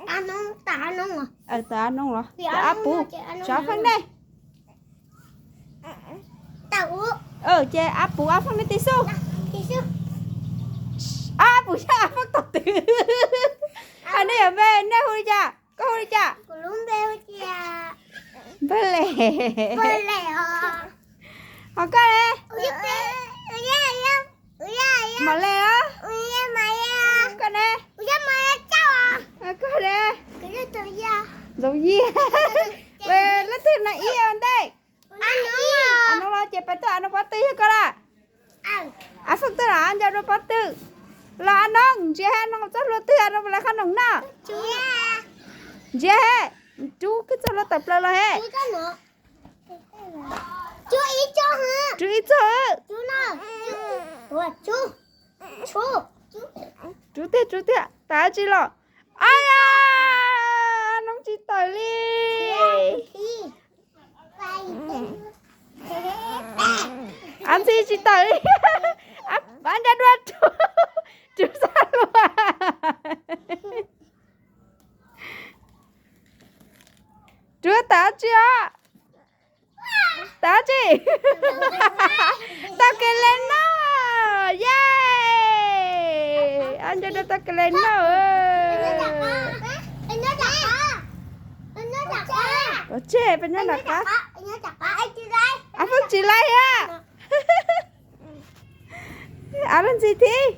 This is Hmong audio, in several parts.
Tawm Ab Noog los, tawm Ab Puv, tso Ab Feej nej. Ces Ab Puv Ab Feej nej tis xub. Ab Puv yog Ab Feej tus twg? Hais nej yuav npe, nej hu li cas? Koj hu li cas? Npawg Les. Ho koj ne? Mos Les os. Koj ne? Koj ne? Ntxoov Yias. Leej twg na ib ua ntej? Ab Noog los ces peb tuaj Ab Noog pob tw yog koj lawm. Ab Feej tuaj los nco dua pob tw. Los Ab Noog ntsia he, Ab Noog txoj hlua twg, Ab Noog puas lawv qhob noom noj? Ntsia he, Rub koj txoj hlua tawm plaws los he. Rub ib txoj. Rub tiag, Rub tiag, tawm dab tsi los? Ab ya, Ab Noog tsis tawm li. Ab Ntxhi tsis tawm li. Ab nco dua Rub, Rub txoj hlua. Rub tawm dab tsi os? Tawm dab tsi? Tau kev le noj, yay! Ab nco dua tau kev le noj. Pov tseg, peb nyob nram qab. Ab Feej tsis laib thiab. Ab Ntxhi thiab.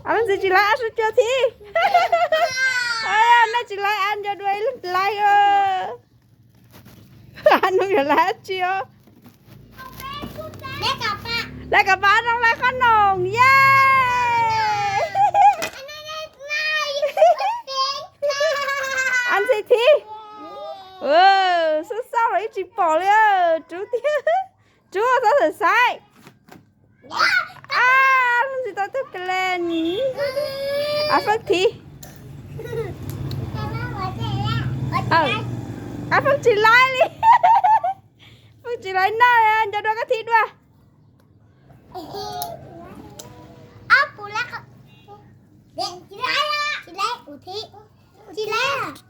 Ab Ntxhi tsis laib, Ab Suab Cua thiab. Nej tsis laib, Ab nco dua ib leeg laib. Ab Noog yuav laib dab tsi os? Laib kom pab Ab Noog laib qhob noom, yay! Ab Ntxhi thiab. Xauj xauj los yeej tsis pom li. Rub tiag, Rub txhob xav xaiv. Ab Ntxhi tau tug kev le. Ab Feej thiab. Ab Feej tsis laib li. Feej tsis laib noj, nco dua koj thiab dua.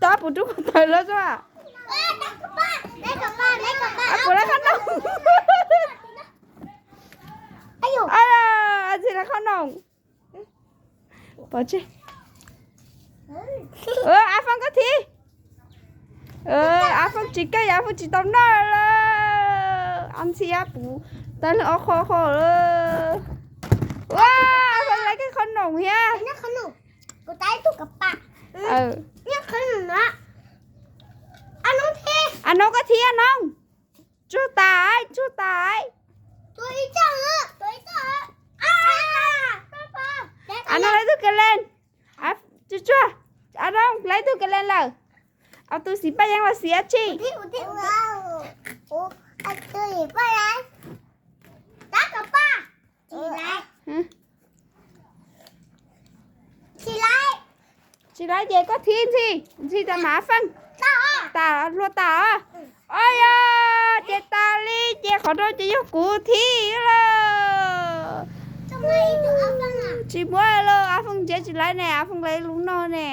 Tau Ab Puv rub ko taws lawm xwb. Ab Puv laib qhob noom. Ab Ntxhi laib qhob noom. Pov tseg. Ab Feej koj thiab. Ab Feej tsis kaj, Ab Feej tsis tau noj lawm. Ab Ntxhi Ab Puv tau leej ob qho qho lawm. Ab Feej laib kiag qhob noom thiab. Ab Noog koj thiab Ab Noog. Tsuag tas, tsuag tas. Ab Noog laib tug kev le. Tsuag tsuag, Ab Noog laib tug kev le lawm. Ob tug xim paj yeeb los xim dab tsi? Tsis laib ces koj thiab Ntxhi, Ntxhi tas mas Ab Feej. Tas, hlua tas os. Ab yog, ces tas li ces qhov no ces yog kuv thiab lawm. Tsis muaj lawm, Ab Feej ntsiab tsis laib ne, Ab Feej laib lub noj ne.